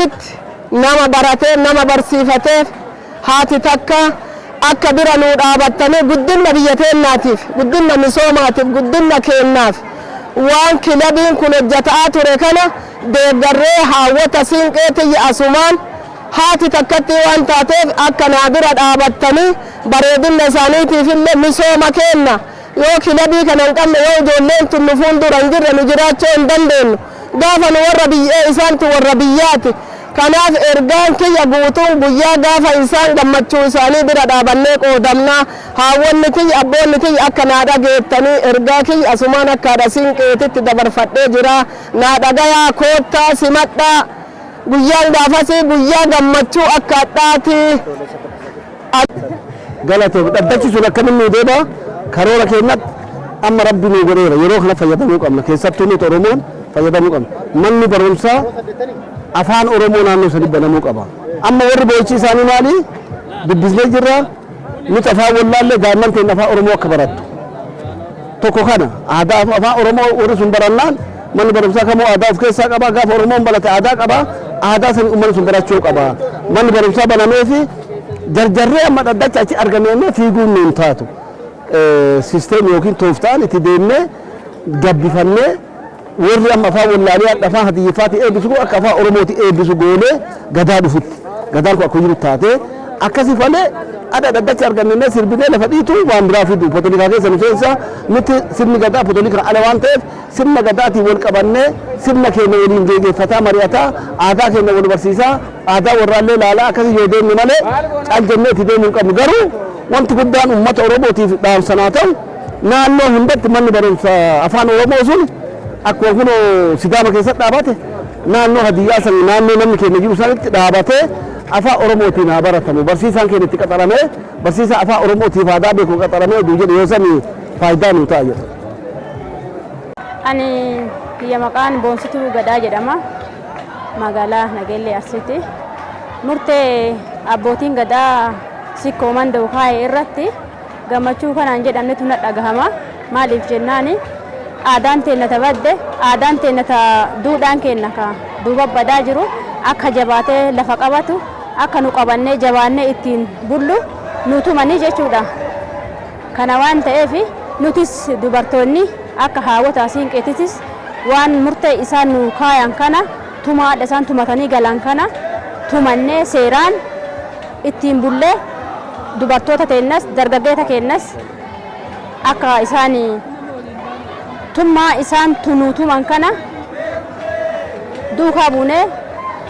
Siinqeetitti nama baratee nama barsiifateef haati takka akka bira nuu dhaabattanii guddinna biyya teennaatiif, guddinna misoomaatiif, guddinna keennaaf waan kilabiin kun hojjataa ture kana deeggarree haawwota Siinqee tiyya asumaan haati takkattii waan taateef akka naa bira dhaabattanii bareedinna isaaniitiif illee misooma keenna yoo kilabii kana hin qabne, yoo ijoolleen tun nu fuuldura hin jirre, nu jiraachuu hin dandeenyu. Gaafa nu warra biyyee, isaantu warra biyyaati. Kanaaf ergaan kiyya guutuun guyyaa gaafa isaan gammachuu isaanii bira dhaabannee qoodamnaa. Haawwanni kiyya, abboonni kiyya, akka naa dhageettanii ergaa kiyya asumaan akka haadha Siinqeetitti dabarfadhee jira. Naa dhagayaa, koottaa simadhaa. Guyyaan gaafasii guyyaa gammachuu akka hadhaati. Galatoof dhaddachi sun akkamiin nuu deema? Karoora keenyatti amma Rabbi nuu godheera. Yeroo kana fayyadamuu qabna. Keessattuu nuti Oromoon fayyadamuu qabna. Manni barumsaa afaan Oromoo naannoo sanii banamuu qaba. Amma warri boo'ichi isaanii maali? Dubbisnee jirra. Nuti afaan wallaallee daa'imman keenya afaan Oromoo akka barattu. Tokko kana aadaa afaan Oromoo warri sun barannaan, manni barumsaa kamuu aadaa of keessaa qaba. Gaafa Oromoon barate aadaa qaba. Aadaa sanii uummanni sun barachuu qaba. Manni barumsaa banamee fi jarjarree amma dhaddacha achi argamee fiiguun nuun taatu. System yookiin tooftaan itti deemnee gabbifannee, warri amma afaan wallaalee hadha afaan Hadiyyeeffaatti eebbisu kun akka afaan Oromooti eebbisu goonee gadaa dhufutti. Gadaan kun akka jiru taatee akkasii malee adha dhaddacha argannee sirbinee lafa dhiitu waan biraa fidu poolitikaa keessa nu seensa. Nuti sirni gadaa poolitikaa ala waan ta'eef, sirna gadaatiin wal qabannee, sirna keenya waliin geggeeffataa, mari'ataa, aadaa keenya wal barsiisaa, aadaa warraallee ilaalaa akkasii yoo deemne malee cal jennee itti deemuu hin qabnu. Garuu wanti guddaan uummata Oromootiif dhaamsanaa ta'u, naannoo hundatti manni barumsa afaan Oromoo sun akkuma kunoo Sidaama keessatti dhaabate, naannoo Hadiyyaa san, naannoo namni keenya jiru sanitti dhaabatee afaan Oromootiin haa baratamu. Barsiisaan keenya itti qaxaramee, barsiisaa afaan Oromootiif aadaa beeku qaxaramee oduu jedhu yoo sani faayidaa nuu ta'a jedha. Ani kiyya maqaan Boonsituu Gadaa jedhama. Magaalaa Nageellee Arsiiti. Murtee abbootiin gadaa Sikkoo Mandoo kaa'e irratti gammachuu kanaan jedhamnetu na dhagahama. Maaliif jennaani, aadaan teenna ta badde, aadaan teenna ta duudhaan keenna ka duuba badaa jiru akka jabaatee lafa qabatu, akka nu qabannee jabaannee ittiin bullu nu tumanii jechuudha. Kana waan ta'eef nutis dubartoonni akka haawwota Siinqeetitis waan murtee isaan nu kaayan kana, tumaadha isaan tumatanii galan kana tumannee seeraan ittiin bullee, dubartoota teennas dargaggeeta keennas akka isaan tummaa isaan tunuu tuman kana duukaa buunee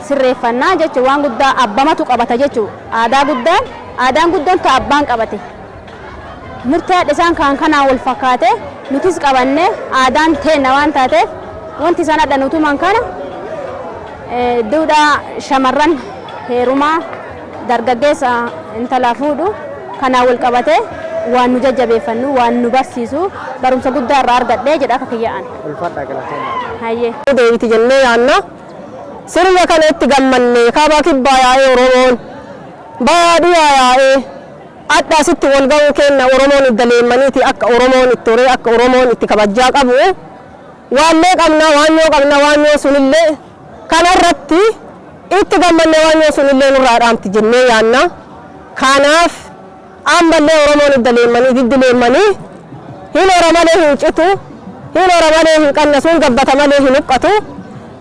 sirreeffannaa jechuun waan guddaa abbamatu qabata jechuudha. Aadaa guddaan, aadaan guddoon ta abbaan qabate. Murtee hadha isaan kaan kanaan wal fakkaate nutis qabannee aadaan teenna waan taateef, wanti isaan hadha nu tuman kana duudhaa shamarran heerumaa, dargaggeessa intalaa fuudhu kanaan wal qabatee waan nu jajjabeeffannu, waan nu barsiisu, barumsa guddaa irraa argadhee jedha akka kiyya'an. Ulfaadhaa, galatoomaa. Hayyee. Deebiti jennee yaanna. Sirna kana itti gammanne. Kaabaa kibbaa yaa'ee, Oromoon baadiyyaa yaa'ee adda asitti wal ga'uu kenna. Oromoon idda leemmaniiti akka Oromoon itti horee, akka Oromoon itti kabajjaa qabu waallee qabna, waanyoo qabna. Waanyoo sunillee kanarratti itti gammanne, waanyoo sunillee nurraa dhaamti jennee yaanna. Kanaaf ammallee Oromoon idda leemmanii diddi leemmanii hin hora malee hin citu, hin hora malee hin qannasu, hin gabbata malee hin huqqatu.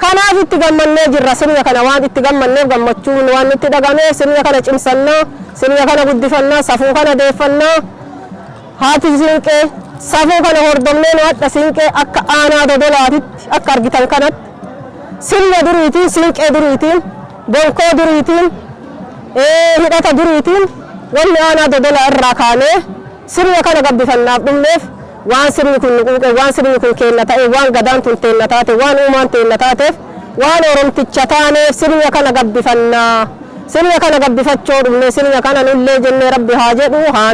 Kanaaf itti gammannee jirra. Sirna kana waan itti gammanneef, gammachuun waan nutti dhagameef, sirna kana cimsannaa, sirna kana guddifannaa, safuu kana deeffannaa. Haati Siinqee safuu kana hordofnee, nu hadha Siinqee akka aanaa Dodolaatitti akka argitan kanatti sirna duriitiin, siinqee duriitiin, bonkoo duriitiin, hidhata duriitiin wanni aanaa Dodolaa irraa kaanee sirna kana gabbifannaaf dhumneef, waan sirni kun nu quuqe, waan sirni kun keenna ta'e, waan gadaan tun teenna taate, waan uumaan teenna taateef, waan Oromticha taaneef sirna kana gabbifannaa. Sirna kana gabbifachoo dhumne. Sirna kana nullee jennee Rabbi haa jedhu, haa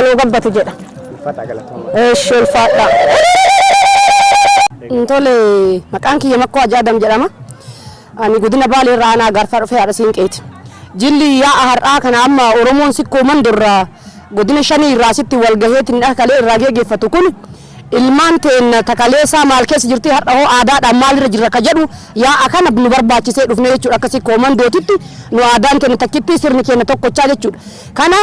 nuu gabbatu jedha. Ulfaadhaa, galatoomaa. Eeshi, ulfaadhaa. Tole, maqaan kiyya Makkoo Ajaadam jedhama. Ani godina Baalee irraa aanaa Gaarfaa dhufee haadha Siinqeeti. Jilli yaa'a har'aa kana amma Oromoon Sikkoo Mandorraa godina shanii irraa asitti wal gaheetiin kalee irraa geggeeffatu kun Ilmaan teenna takaleessaa maal keessa jirti, har'a hoo aadaadhaan maalirra jirra ka jedhu yaa'a kana nu barbaachisee dhufne jechuudha. Akkasii koomandootitti nu aadaan keenya takkitti, sirni keenya tokkochaa jechuudha. Kana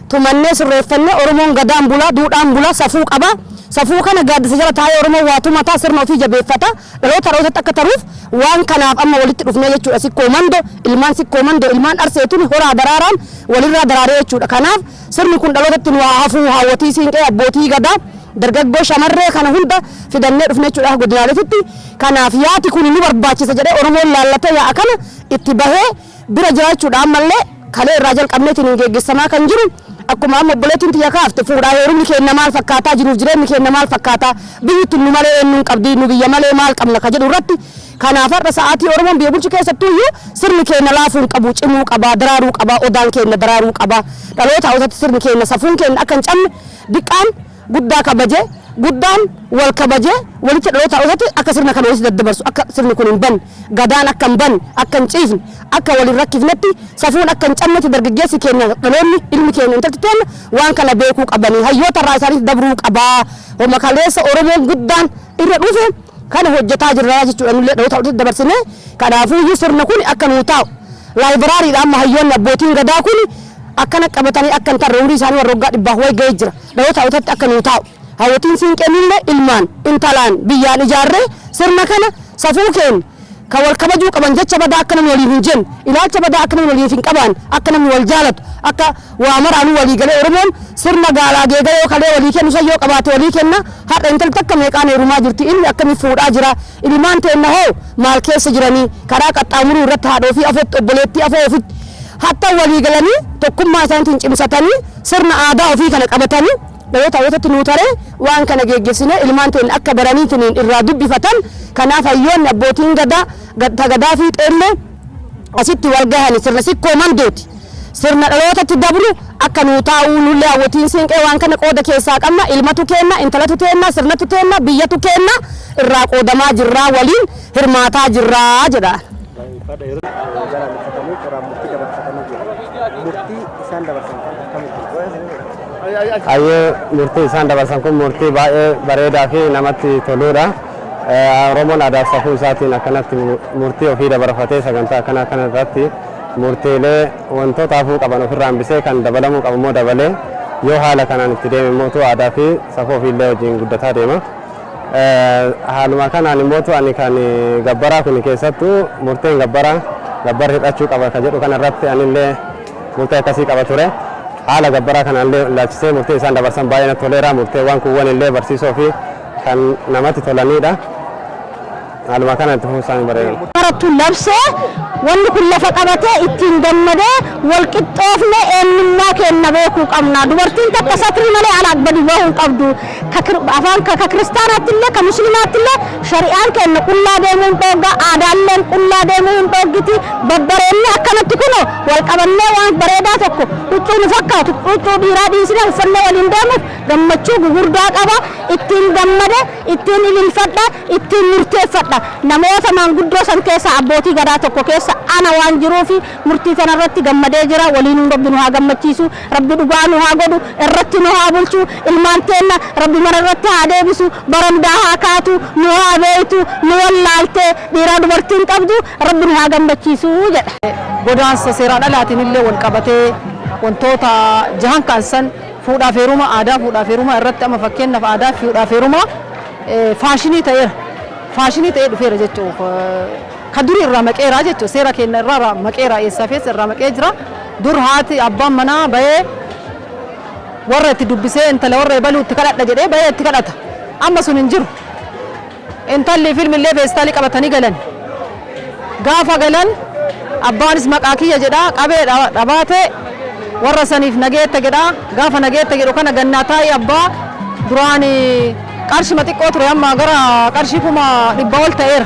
tumannee sirreeffannee, Oromoon gadaan bulaa, duudhaan bulaa, safuu qaba. Safuu kana gaaddisa jala taa'ee Oromoon waa tumataa, sirna ofii jabeeffata. Dhaloota dhalootatti akka taruuf waan kanaaf amma walitti dhufnee jechuudha. Sikkoo Mandoo, ilmaan Sikkoo Mandoo, ilmaan Arseetuun horaa daraaraan walirraa daraaree jechuudha. Kanaaf sirni kun dhalootatti nu haa hafuu. Haawwatii siinqee, abbootii gadaa, dargaggoo, shamarree kana hunda fidannee dhufne jechuudha godinaaleetitti. Kanaaf yaati kun nu barbaachisa jedhee Oromoon laallatee yaa'a kana itti bahee bira jira jechuudha. Ammallee kalee irraa jalqabneetiin hin geggeessamaa kan jiru, akkuma amma obboleettiin tiyya kaafte, fuudhaa heerumni keenya maal fakkaataa, jiruuf jireenyi keenya maal fakkaataa, biyyi tun nu malee eenyuun qabdi, nu biyya malee maal qabna ka jedhu irratti. Kanaaf har'a sa'aatii Oromoon biyya bulchu keessattuu iyyuu sirni keenya laafuu hin qabu, cimuu qaba, daraaruu qaba, odaan keenya daraaruu qaba. Dhaloota hawwatatti sirni keenya, safuun keenya akka hin cabne, diqqaan guddaa kabaje, guddaan wal kabaje, walitti dhaloota hawwatatti akka sirna kana walitti daddabarsu, akka sirni kun hin banne, gadaan akka hin banne, akka hin ciifne, akka wal hin rakkifnetti, safuun akka hin cabnetti, dargaggeessi keenya, dhaloonni, ilmi keenya, intalti teenya waan kana beekuu qabanii hayyoota irraa isaaniif dabruu qabaa. Homa kaleessa Oromoon guddaan irra dhufe kana hojjetaa jirra jechuudha. Nullee dhaloota walitti dabarsine. Kanaafuu sirna kun akka nuu taa'u laayibraariidha. Amma hayyoonni abbootiin gadaa kun akkana qabatanii akka hin tarre, umrii isaanii warra waggaa 100 wayi ga'ee jira. Dhaloota hawwatatti akka nuu taa'u, hawwatiin siinqeenillee ilmaan intalaan biyyaan ijaarree sirna kana, safuu keenya kan wal kabajuu qaban, jecha badaa akka namni waliif hin jenne, ilaalcha badaa akka namni waliif hin qabaan, akka namni wal jaalatu, akka waa maraanuu walii galee Oromoon sirna gaalaa geega yoo kalee walii kennu san yoo qabaate walii kenna. Har'a intalli takka meeqaan heerumaa jirti? Ilmi akkamii fuudhaa jira? Ilmaan teenna hoo maal keessa jiranii? Karaa qaxxaamuruu irratti haadha ofii afotti, obboleettii afoo ofitti hatta walii galanii, tokkummaa isaaniitiin cimsatanii, sirna aadaa ofii kana qabatanii dhaloota hawwatatti nuu taree waan kana geggeessine ilmaan teenya akka baraniitiin irraa dubbifatan. Kanaaf hayyoonni abbootiin gadaa gadaa fiixeellee asitti wal gahani sirna Sikkoo Mandooti. Sirna dhalootatti dabru akka nuu taa'uu, nullee hawwatiin siinqee waan kana qooda keessaa qabna. Ilmatu kenna, intalatu kenna, sirnatu kenna, biyyatu kenna, irraa qoodamaa jirraa, waliin hirmaataa jirraa jedha. Balaaleffatanii qoraan murtii dabarfatanii jiru. Murtii isaan dabarsan kan akkamitti? Hayyee, murtii isaan dabarsan kun murtii baay'ee bareedaa fi namatti toludha. Oromoon aadaa fi safuu isaatiin akkanatti murtii ofii dabarfatee sagantaa akkanaa kana irratti murtiilee wantoota hafuu qaban ofirraa hambisee, kan dabalamuu qabu immoo dabalee, yoo haala kanaan itti deeme immoo aadaa fi safuu ofiillee wajjin guddataa deema. Haaluma kanaan immoo ani kan gabbaraa kun, keessattuu murteen gabbaraa gabbarri hidhachuu qaba ka jedhu kanarratti anillee murtee akkasii qaba ture. Haala gabbaraa kanaallee ilaalchisee murtee isaan dabarsan baay'ee natti toleera. Murteewwan kuuwwan illee barsiisoo fi kan namatti tolanidha. Haaluma kana itti fufuu isaanii bareeda. Barattu labsee wanni kun lafa qabatee ittiin gammadee wal qixxoofne eenyummaa keenya beekuu qabna. Dubartiin takka satrii malee alaa gadi bahuu hin qabdu. Afaan ka kiristaanaatti illee, ka musliimaatti illee shari'aan keenya qullaa deemuu hin dhoogga. Aadaalleen qullaa deemuu hin dhooggiti. Babbareennee akkanatti kunoo wal qabannee waan bareedaa tokko, huccuu nu fakkaatu, huccuu dhiiraa dhiisnee uffannee waliin deemuuf gammachuu gugurdaa qaba. Ittiin gammade, ittiin ililfadha, ittiin murteeffadha. Namoota maanguddoo san keessa abbootii gadaa tokko keessa ana waan jiruufi murtii kanarratti gammadee jira. Waliin Rabbi nu haa gammachiisu, Rabbi dhugaa nu haa godhu, irratti nu haa bulchu. Ilmaan teenna Rabbi mana irratti haa deebisu, barandaa haa kaatu, nu haa beeytu, nu wallaaltee dhiiraa dubartiin qabdu Rabbi nu haa gammachiisu jedha. Godaansa seeraan alaatiin illee wal qabatee wantoota jahan kaansan, fuudhaaf heeruma, aadaa fuudhaaf heeruma irratti, amma fakkeenyaaf aadaa fuudhaaf heeruma faashinii ta'eera. Faashinii ta'ee dhufeera jechuudha. Ka durii irraa maqeeraa jechuudha. Seera keenya irraa maqeeraa, eessaa fi eessa irraa maqee jira. Dur haati abbaan manaa bahee warra itti dubbisee, intala warra ebaluu itti kadhadha jedhee bahee itti kadhata. Amma sun hin jiru. Intalli fi ilmi illee feestaalii qabatanii galan. Gaafa galan abbaanis maqaa kiyya jedha, qabee dhabaatee warra saniif nageetta jedha. Gaafa nageetta jedhu kana gannaa taa'ee abbaa duraan qarshima xiqqoo ture amma gara qarshii 100,000 ol ta'eera.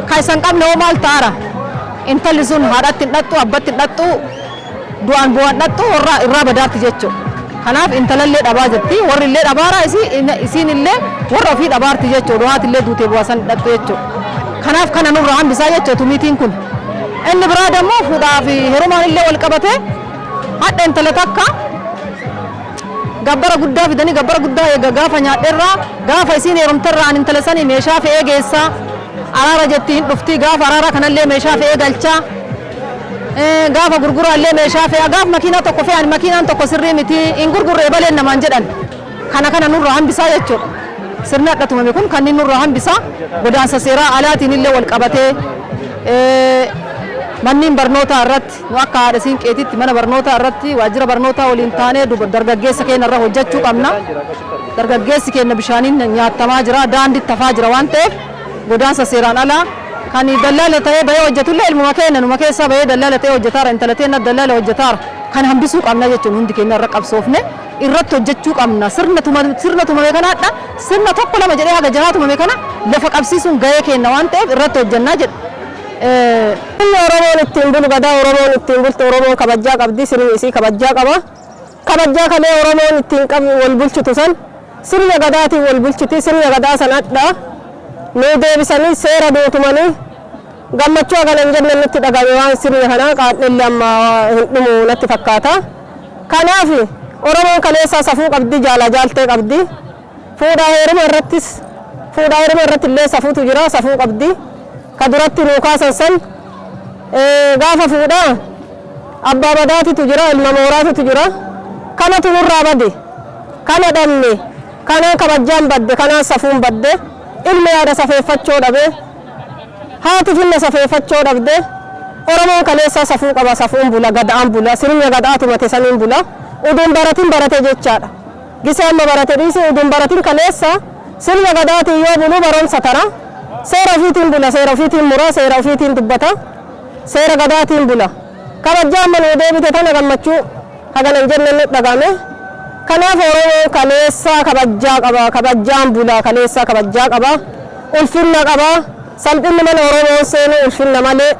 Ka isan qabne hoo maal ta'ara? Intalli sun haadhatti hin dhattu, abbatti hin dhattu, du'aan bu'aan dhattu, warra irraa badaatti jechuudha. Kanaaf intalallee dhabaa jirti, warri illee dhabaara, isiin illee warra ofii dhabaarti jechuudha. Haati illee duutee bu'aa san dhattu jechuudha. Kanaaf kana nurraa hambisaa jechuudha tumiitiin kun. Inni biraa dammoo fuudhaa fi heerumaan illee wal qabatee, hadha intala takka Gabbara guddaa fidanii, gabbara guddaa eega gaafa nyaadherraa, gaafa isiin heerumtarraa ani intala sanii meeshaa fe'ee geessaa. Araara jetti hin dhufti, gaafa araara kanallee meeshaa fe'ee galchaa. Gaafa gurguraallee meeshaa fe'a, gaafa makiinaa tokko fe'an, makiinaan tokko sirrii miti, hin gurgurree baleen namaan jedhan. Kana nurraa hambisaa jechuudha. Sirni hadha tumame kun kanneen nurraa hambisaa. Godaansa seeraa alaatiin illee wal qabatee, manneen barnootaa irratti nu akka haadha siinqeetitti mana barnootaa irratti waajjira barnootaa waliin taanee dargaggeessa keenya irra hojjechuu qabna. Dargaggeessi keenya bishaaniin nyaatamaa jira, daandiitti hafaa jira waan ta'eef, godaansa seeraan alaa kan dallaala ta'ee bahee hojjetullee ilmuma keenya numa keessaa bahee dallaala ta'ee hojjetaara, intala teenya dallaala hojjetaara. Kan hambisuu qabna jechuun hundi keenya irra qabsoofne irratti hojjechuu qabna. Sirna tumame kanaadha, sirna tokko lama jedhee haga jahaa tumame kana lafa qabsiisuun gahee keenya waan ta'eef irratti hojjennaa jedha. Sirni Oromoon ittiin bulu, gadaa Oromoon ittiin bultu, Oromoon kabajjaa qabdi, sirni isii kabajjaa qaba. Kabajjaa kalee Oromoon ittiin qabu wal bulchitu san sirna gadaatiin wal bulchiti. Sirna gadaa sanadha. Nu deebisanii seera duutumanii gammachuu hagana hin jenne nutti dhagame. Waan sirna kanaa qaadhillee amma hin dhumu natti fakkaata. Kanaaf Oromoon kaleessaa safuu qabdi, jaala jaaltee qabdi. Fuudhaa heeruma irrattis, fuudhaa heeruma irratti illee safuutu jira, safuu qabdi. Ka duratti nuu kaasan san, gaafa fuudhaa abbaa badaatitu jira, ilma mooraatitu jira. Kanatu nurraa bade, kana dhabne, kanaan kabajjaan badde, kanaan safuun badde, ilmi yaada safeeffachoo dhabe, haati finna safeeffachoo dhabde. Oromoon kaleessaa safuu qaba, safuun bula, gadaan bula, sirna gadaa tumate saniin bula. Uduun baratin barate jechaadha. Gisee amma barate dhiisi, uduun baratin kaleessa sirna gadaatiin yoo bulu barumsa tara. Seera ofiitiin bula, seera ofiitiin mura, seera ofiitiin dubbata, seera gadaatiin bula. Kabajjaa amma nuu deebite tana gammachuu hagana hin jenne nu dhagame. Kanaaf Oromoon kaleessaa kabajjaa qaba, kabajjaan bula, kaleessaa kabajjaa qaba, ulfinna qaba. Salphinni mana Oromoon seenuu ulfinna malee,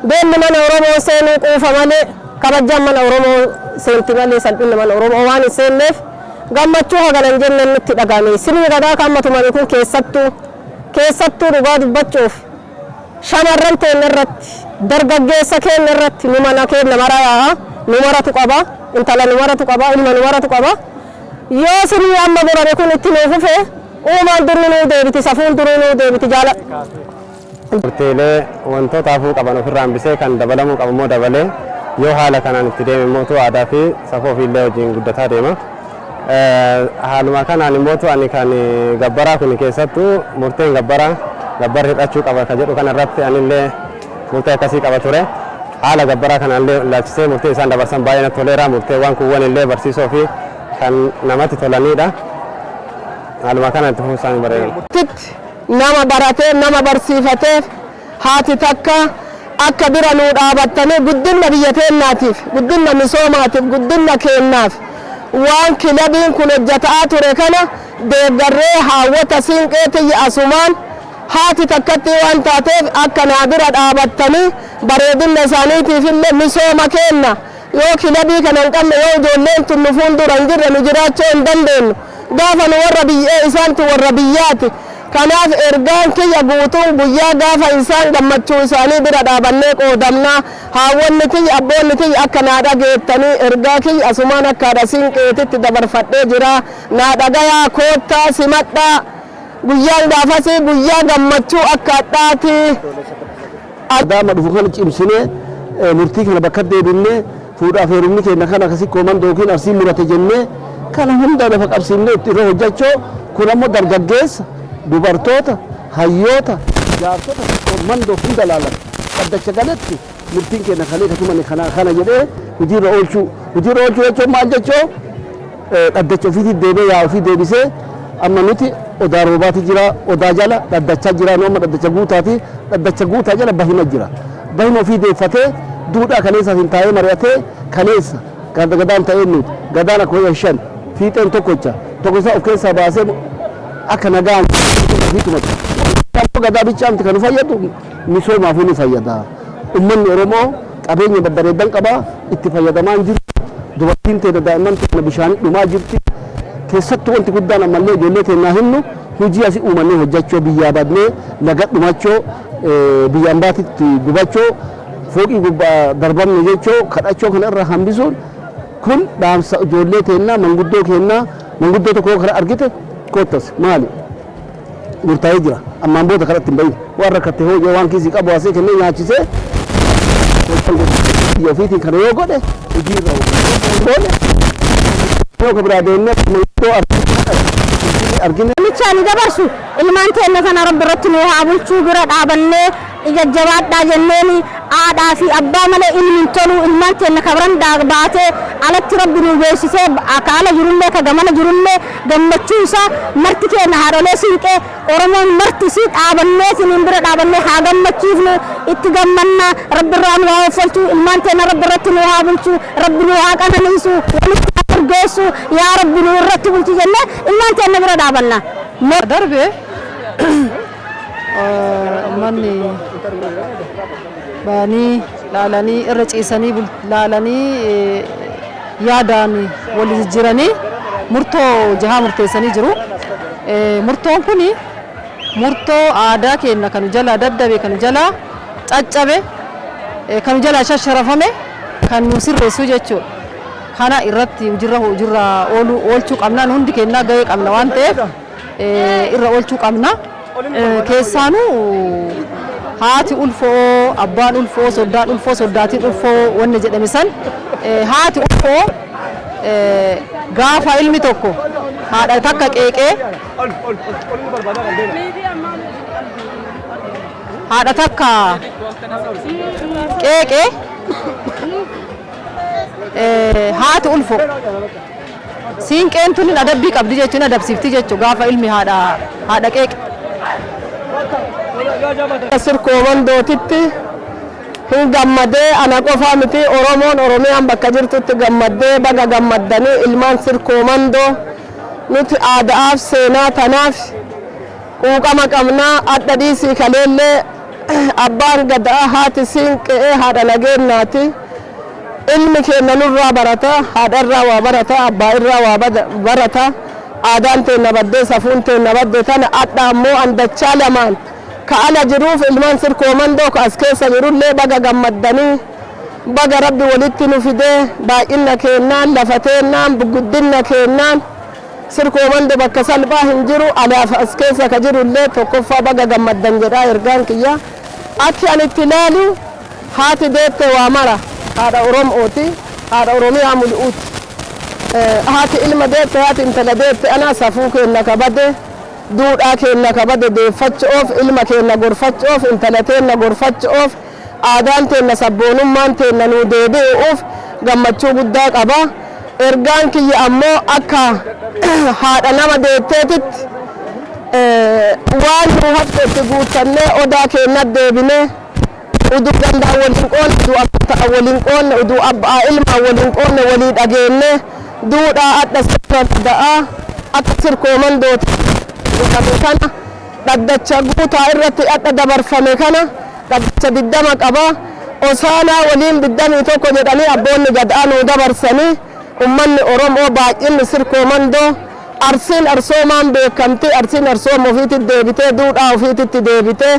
beelli mana Oromoon seenuu quufa malee, kabajjaan mana Oromoo seenti malee salphinni mana Oromoo waan hin seenneef gammachuu hagana hin jenne nutti dhagame. Sirni gadaa kan amma tumame kun keessattuu dhugaa dubbachuuf shamarran teenya irratti, dargaggeessa keenya irratti, nu mana keenya mara yaa'a, nu maratu qaba, intala nu maratu qaba, ilma nu maratu qaba. Yoo sirni amma murame kun itti nuu fufe, uumaan durii nuu deebiti, safuun durii nuu deebiti jaala. Murteelee wantoota hafuu qaban ofirraa hambisee, kan dabalamuu qabu immoo dabalee, yoo haala kanaan itti deeme immoo aadaa fi safuu ofiillee wajjin guddataa deema. Haaluma kanaan immoo ani kan gabbaraa kun, keessattuu murteen gabbaraa gabbarri hir'achuu qaba ka jedhu kanarratti anillee murtee akkasii qaba ture. Haala gabbaraa kanallee ilaalchisee murtee isaan dabarsan baay'ee natti toleera. Murteewwan kuuwwan illee barsiisoo fi kan namatti tolanidha. Haaluma kanaan itti fufuu isaanii bareeda. Nama baratee nama barsiifateef haati takka akka bira nuu dhaabattanii guddina biyya teennaatiif, guddina misoomaatiif, guddina keennaaf waan kilabiin kun hojjetaa ture kana deeggarree haawwata siinqee tiyya asumaan haati takkatti waan taateef akka naa bira dhaabattanii bareedina isaaniitiif illee misooma keenna. Yoo kilabii kana hin qabne, yoo ijoolleen tun nu fuuldura hin jirre, nu jiraachuu hin dandeenyu. Gaafa nu warra biyyee, isaantu warra biyyaati. Kanaaf ergaan kiyya guutuun guyyaa gaafa isaan gammachuu isaanii bira dhaabannee qoodamnaa. Haawwanni kiyya, abboonni kiyya, akka naa dhageettanii ergaa kiyya asumaan akka haadha siinqeetitti dabarfadhee jira. Naa dhagayaa, koottaa simadhaa. Guyyaan gaafasii guyyaa gammachuu akka hadhaati. Adaama dhufu kana cimsinee, murtii kana bakka deebinnee, fuudhaaf heerumni keenya kan akkasii koomandoo yookiin Arsii murate jennee kana hunda lafa qabsiifnee itti irra hojjechoo. Kun ammoo dargaggeessa, dubartoota, hayyoota, jaarsota koomandoo hunda laalata. Dhaddacha galetti murtiin keenya kalee katumane kana kana jedhee hojiirra oolchuu. Hojiirra oolchuu jechuun maal jechuu? Dhaddacha ofiitii deebee yaa ofii deebisee. Amma nuti odaa roobaati jira, odaa jala dhaddachaa jira. Nu amma dhaddacha guutaati, dhaddacha guutaa jala bahima jira. Bahima ofii deeffatee duudhaa kaleessaatiin taa'ee mari'atee kaleessa gadaan ta'ee, nuti gadaan akkuma shan fiixeen tokkocha tokko isaa of keessaa baasee akka nagaan ofii tumatu. Gadaa bichaamti kan nu fayyadu, misoomaafuu nu fayyada. Uummanni Oromoo qabeenya babbareedan qaba, itti fayyadamaa hin jiru. Dubartiin teenya, daa'imman teenya bishaan dhumaa jirti. Keessattuu wanti guddaan ammallee ijoollee teenyaa himnu hojii asii uumannee hojjechuu, biyyaa badnee laga dhumachuu, biyya ambaatitti gubachuu, fooqii gubbaa darbamne jechuu, kadhachuu kana irraa hambisuun. Kun dhaamsa ijoollee teennaa, manguddoo keennaa. Manguddoo tokko kara argite, "Koottas, maali murtaa'ee jira, ammaan booda karatti hin bahin, waan rakkatte hoo?" Waan kiisii qabu asii kennee nyaachisee biyya ofiitiin kana yoo godhe hojii irra goone yoo ka biraa deemnee manguddoo argine. Namicha ani dabarsu, ilmaan teenya kana Rabbi irratti nu haa bulchuu. Bira dhaabannee ija jabaadhaa jenneeni. Haadhaa fi abbaa malee ilmi hin tolu. Ilmaan teenya kabran baatee alatti Rabbi nu beeksisee, ka ala jirullee ka gamana jirullee gammachuu isaa marti keenya, haadholee siinqee Oromoon marti isii dhaabannee siniin bira dhaabannee haa gammachiifnu. Itti gammanna. Rabbi irraa nu haa uffalchu. Ilmaan teenya Rabbi irratti nu haa bulchu. Rabbi nu haa qananiisu, walitti haa urgeessu. Yaa Rabbi, nu irratti bulchi jennee ilmaan teenya bira dhaabanna. Darbe uummanni ba'anii laalanii, irra ciisanii laalanii, yaadaan wal jijjiiranii murtoo jahaa murteessanii jiru. Murtoon kun murtoo aadaa keenya kan jalaa daddabe, kan jalaa caccabe, kan jalaa shasharafame kan nu sirreessu jechuudha. Kana irratti hojiirra ooluu oolchuu qabna. Nu hundi keenyaa gahee qabna waan ta'eef irra oolchuu qabna. Keessaanuu haati ulfoo, abbaan ulfoo, soddaan ulfoo, soddaatiin ulfoo wanni jedhame san, haati ulfoo gaafa ilmi tokko haadha takka qeeqee, haadha takka qeeqee, haati ulfoo siinqeen tun adabbii qabdi jechuun adabsiifti jechuudha gaafa ilmi haadha qeeqe. Sirkoo Mandootitti hin gammadee. Ana qofaa miti, Oromoon Oromiyaan bakka jirtutti gammaddee. Baga gammaddanii, ilmaan Sirkoo Mandoo. Nuti aadaaf seenaa tanaaf quuqama qabnaa. Adda dhiisii, kaleellee abbaan gadaa, haati siinqee haadha nageennaati. Ilmi keenya nurraa barata, haadha irraa waa barata, abbaa irraa waa barata. Aadaan teenna baddee, safuun teenna badde tana adha ammoo andachaa lamaan ka ala jiruuf ilmaan Sirkoo Mandoo ka as keessa jirullee baga gammaddanii. Baga Rabbi walitti nu fidee. Baay'ina keennaan, lafa teennaan, guddinna keennaan Sirkoo Mandoo bakka salphaa hin jiru. Alaaf as keessa ka jirullee tokkoffaa baga gammaddan jedhaa. Ergaan kiyya akki ani itti ilaalu, haati deette waa mara, haadha Oromooti, haadha Oromiyaa mul'uuti. Haati ilma deette, haati intala deette ana safuu keenna kabade, duudhaa keenna kabade deeffachuuf, ilma keenna gorfachuuf, intala teenna gorfachuuf, aadaan teenna, sabboonummaan teenna nuu deebi'uuf gammachuu guddaa qaba. Ergaan kiyya ammoo akka haadha nama deetteetitti waan nu haftetti guuttannee odaa keenna deebinee, uduu gandaan waliin qoonne, uduu amantaa waliin qoonne, uduu abbaa ilmaan waliin qoonne, walii dhageenne duudhaa adha sirna da'aa akka Sirkoo Mandooti godhame kana, dhaddacha guutaa irratti adha dabarfame kana, dhaddacha 20 qaba. Osaanaa waliin 21 jedhanii abboonni gadaa nuu dabarsanii. Ummanni Oromoo baay'inni Sirkoo Mandoo, Arsiin arsoomaan beekamti. Arsiin arsooma ofiitti deebitee, duudhaa ofiititti deebitee,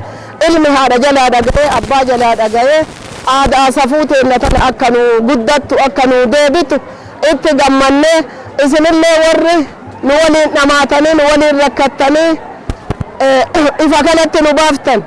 ilmi haadha jalaa dhaga'ee, abbaa jalaa dhaga'ee, aadaa safuu teenna tana akka nu guddattu, akka nu deebitu itti gammannee. Isinillee warri nu waliin dhamaatanii, nu waliin rakkattanii ifa kanatti nu baaftan,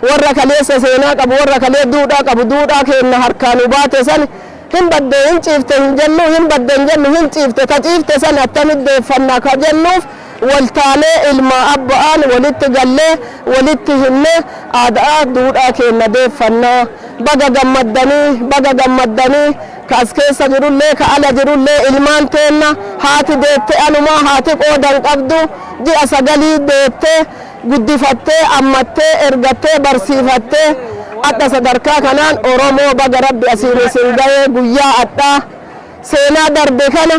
warra kaleessa seenaa qabu, warra kalee duudhaa qabu, duudhaa keenna harkaa nu baate san hin badde, hin ciifte hin jennu, hin badde hin jennu, hin ciifte. Ta ciifte san attamitti deeffannaa ka jennuuf waltaalee ilma abba'aan walitti gallee, walitti himne aadaa duudhaa keenna deeffannaa. Baga gammaddanii, baga gammaddanii. Ka as keessa jirullee, ka ala jirullee, ilmaan teenna haati deette anumaa haati qoodan qabdu. Ji'a 9 deette, guddifattee, ammattee, ergattee, barsiifattee adha sadarkaa kanaan Oromoo baga Rabbi asiin isin gahee. Guyyaa adhaa seenaa darbe kana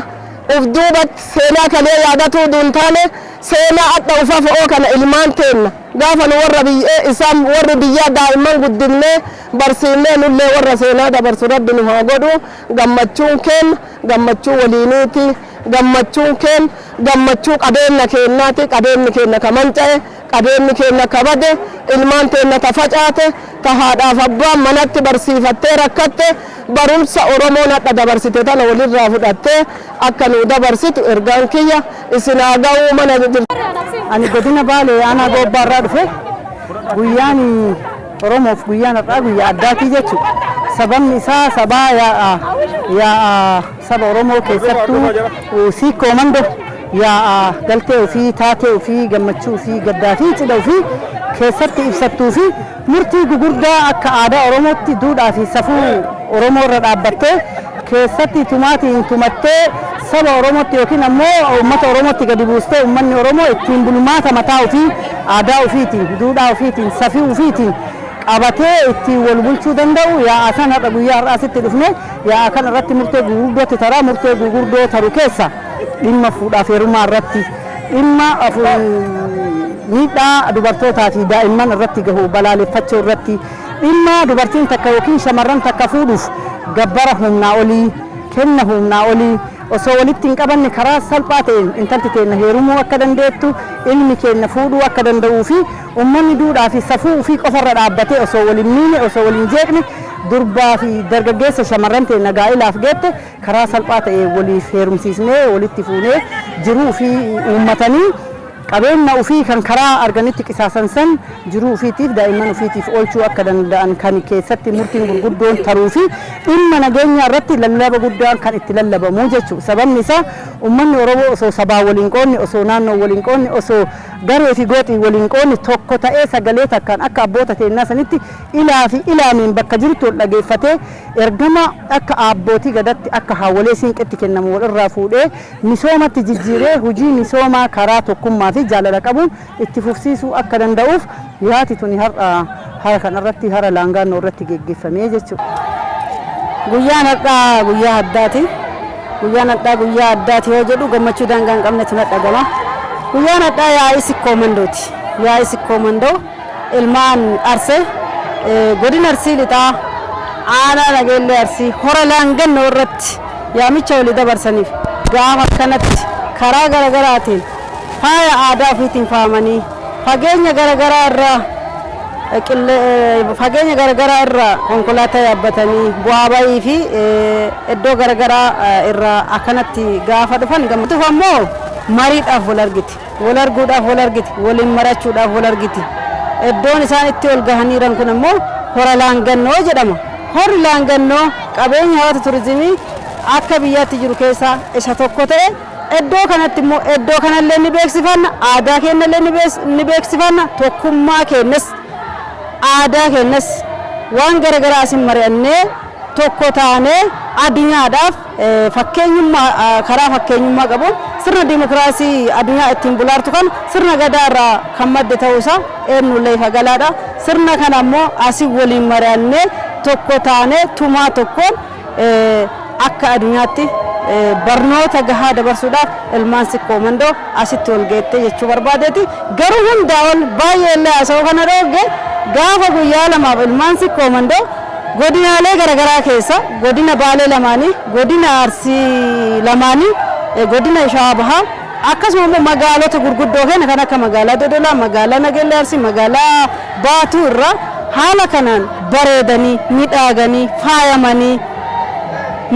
uf duubatti seenaa kalee yaadatuu duun taane, seenaa adha ufa fo'oo kana ilmaan teenna gaafa nu warra biyyee isaan warri biyyaa daa'imman guddifnee barsiifnee, nullee warra seenaa dabarsu Rabbi nu haa godhu. Gammachuun keenna gammachuu waliiniiti. Gammachuun keenna gammachuu qabeenya keennaati. Qabeenyi keenna ka manca'e. Qabeenyi keenya kabade, ilmaan teenya ta facaate, ta haadhaaf abbaan manatti barsiifattee rakkatte, barumsa Oromoon hadha dabarsite tana walirraa fudhattee akka nu dabarsitu ergaan kiyya isin haa ga'uu mana jirtu. Ani godina Baalee aanaa Goobbaarraa dhufe. Guyyaan Oromoof guyyaan har'aa guyyaa addaatii jechuudha. Sababni isaa sabaa yaa'a yaa'a saba Oromoo keessattuu Siikoo Mandoo yaa'a galtee ofii, taatee ofii, gammachuu ofii, gaddaa fi cidha ofii keessatti ibsattuu fi murtii gugurdaa akka aadaa Oromootti duudhaa fi safuu Oromoo irra dhaabbattee keessatti tumaatiin tumattee saba Oromootti yookiin ammoo uummata Oromootti gadi buustee uummanni Oromoo ittiin bulmaata mataa ofii aadaa ofiitiin, duudhaa ofiitiin, safuu ofiitiin qabatee ittiin wal bulchuu danda'u yaa'a san har'a guyyaa har'aasitti dhufne. Yaa'a kana irratti murtee gurguddootti taraa. Murtee gurguddoo taru keessa dhimma fuudhaaf heerumaa irratti, dhimma miidhaa dubartootaa fi daa'imman irratti gahu balaaleffachuu irratti, dhimma dubartiin takka yookiin shamarran takka fuudhuuf gabbara humnaa olii, kenna humnaa olii osoo walitti hin qabanne karaa salphaa ta'een intalti teenna heerumuu akka dandeettu, ilmi keenya fuudhuu akka danda'uu fi uummanni duudhaa fi safuu ofii qofarra dhaabbatee osoo waliin miine, osoo waliin jeeqne durbaa fi dargaggeessa shamarran teenna gaa'ilaaf geette karaa salphaa ta'een waliif heerumsiisnee walitti fuunee jiruu fi uummatanii qabeenya ofii kan karaa arganitti qisaasan san jiruu ofiitiif, daa'imman ofiitiif oolchuu akka danda'an kan keessatti murtiin gurguddoon taruu fi dhimma nageenya irratti lallaba guddaan kan itti lallabamu jechuudha. Sababni isaa uummanni Oromoo osoo sabaa waliin qoodne, osoo naannoo waliin qoodne, osoo garee fi gooxii waliin qoodne tokko ta'ee sagalee takkaan akka abboota teennaa sanitti ilaa fi ilaameen bakka jirutti wal dhageeffatee ergama akka abbootii gadatti akka haawwolee siinqetti kennamu walirraa fuudhee misoomatti jijjiiree hojii misoomaa karaa tokkummaa fi jaalala qabuun itti fufsiisuu akka danda'uuf yaati tuni har'a hara kanarratti, hara Laangaannoo irratti geggeeffamee jechuudha. Guyyaan har'aa guyyaa addaati. Guyyaan har'aa guyyaa addaati yoo jedhu gammachuu daangaa hin qabnetu na dhagama. Guyyaan har'aa yaa'ii Sikkoo Mandooti. Yaa'ii Sikkoo Mandoo ilmaan Arsee, godina Arsii Lixaa, aanaa Nageellee Arsii, hora Laangannoo irratti yaamicha walii dabarsaniif gaafa akkanatti karaa garaagaraatiin faaya aadaa ofiitiin faayamanii fageenya garaagaraa irraa konkolaataa yaabbatanii bu'aa bayii fi iddoo garaagaraa irraa akkanatti gaafa dhufan gammachuuf ammoo mariidhaaf wal argiti, wal arguudhaaf wal argiti, waliin marachuudhaaf wal argiti. Iddoon isaan itti ol gahaniiran kun ammoo hora Laangannoo jedhama. Horri Laangannoo qabeenya hawwata turizimii akka biyyaatti jiru keessaa isa tokko ta'e iddoo kanatti immoo iddoo kanallee ni beeksifanna, aadaa keenyallee ni beeksifanna, tokkummaa keenyas, aadaa keenyas waan garaagaraa asin mari'annee tokko taanee addunyaadhaaf fakkeenyummaa karaa fakkeenyummaa qabuun sirna dimokiraasii addunyaa ittiin bulaartu kan sirna gadaa irraa kan madde ta'uusaa eenyullee ifa galaadha. Sirna kana ammoo asii waliin mari'annee tokko taanee tumaa tokkoon akka addunyaatti barnoota gahaa dabarsuudhaaf ilmaan Sikkoo Mandoo asitti wal geettee jechuu barbaadeeti. Garuu hundaa ol baay'ee illee haasa'uu kana dhoogge, gaafa guyyaa lamaaf ilmaan Sikkoo Mandoo godinaalee garaagaraa keessa, godina Baalee lamaanii, godina Arsii lamaanii, godina Shawaa Bahaa, akkasuma immoo magaalota gurguddoo keenya kan akka magaalaa Dodolaa, magaalaa Nageellee Arsii, magaalaa Baatuu irraa haala kanaan bareedanii, miidhaganii, faayamanii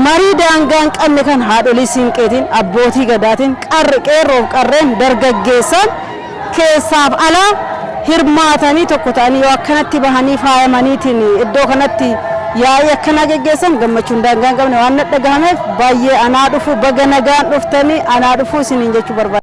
marii daangaa hin qabne kan haadholii siinqeetiin, abbootii gadaatiin, qarre qeerroof qarreen dargaggeessaan keessaaf alaa hirmaatanii tokko ta'anii yoo akkanatti bahanii faayamaniitiin iddoo kanatti yaa'ii akkanaa geggeessan gammachuun daangaa hin qabne waan dhagahameef baay'ee anaa dhufu, baga nagaan dhuftanii, anaa dhufu isiniin jechuu barbaada.